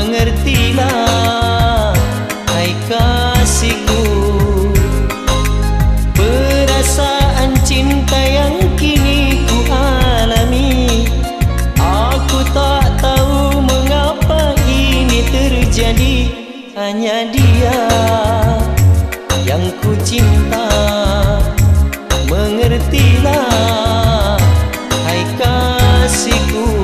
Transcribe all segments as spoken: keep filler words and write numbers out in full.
Mengertilah, hai kasihku, perasaan cinta yang kini ku alami. Aku tak tahu mengapa ini terjadi. Hanya dia yang ku cinta. Mengertilah, hai kasihku.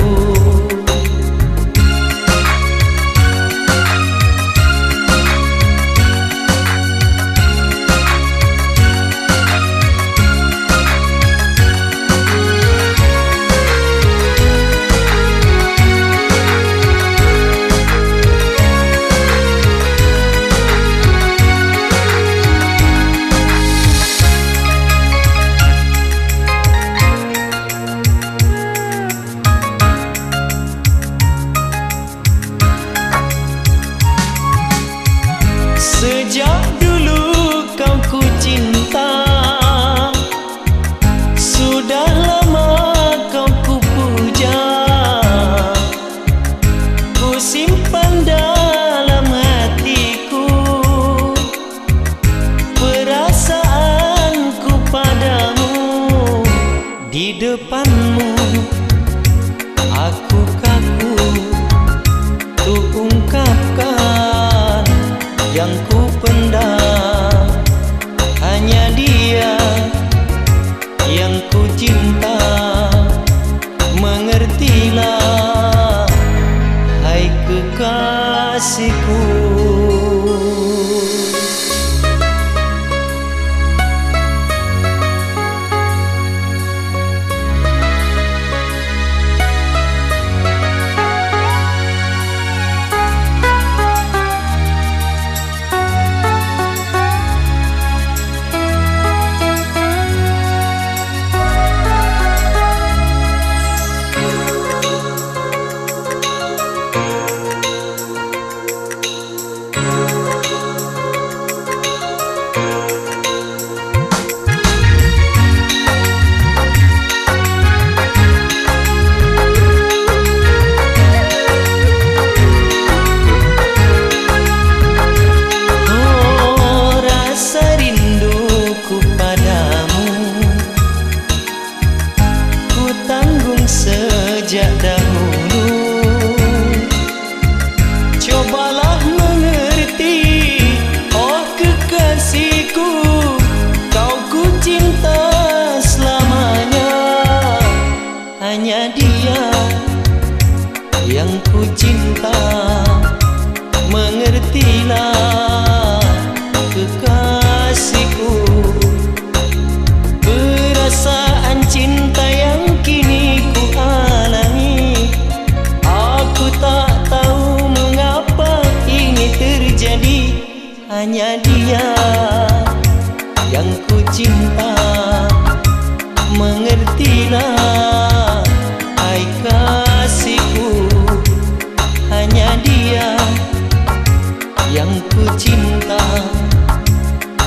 Sejak dulu kau ku cinta, sudah lama kau ku puja, ku simpan dalam hatiku perasaanku padamu. Di depanmu aku kaku untuk ungkapkan yang ku pendam. Hanya dia yang ku cinta, mengertilah, hai kekasihku. Oh, rasa rinduku padamu ku tanggung sejak dahulu. Cobalah mengerti, oh kekasihku, kau ku cinta selamanya. Hanya dia yang ku cinta, mengertilah kekasihku. Perasaan cinta yang kini ku alami, aku tak tahu mengapa ini terjadi. Hanya dia yang ku cinta, mengertilah, hai kasihku. Hanya dia yang ku cinta,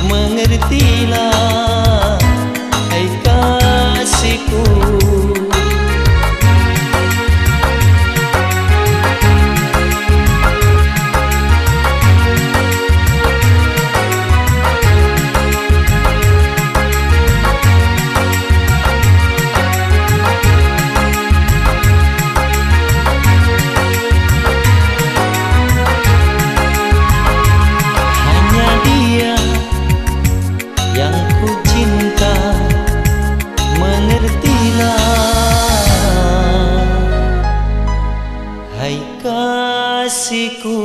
mengertilah, hai kasihku. Hanya dia yang ku cinta, mengertilah, hai kasihku.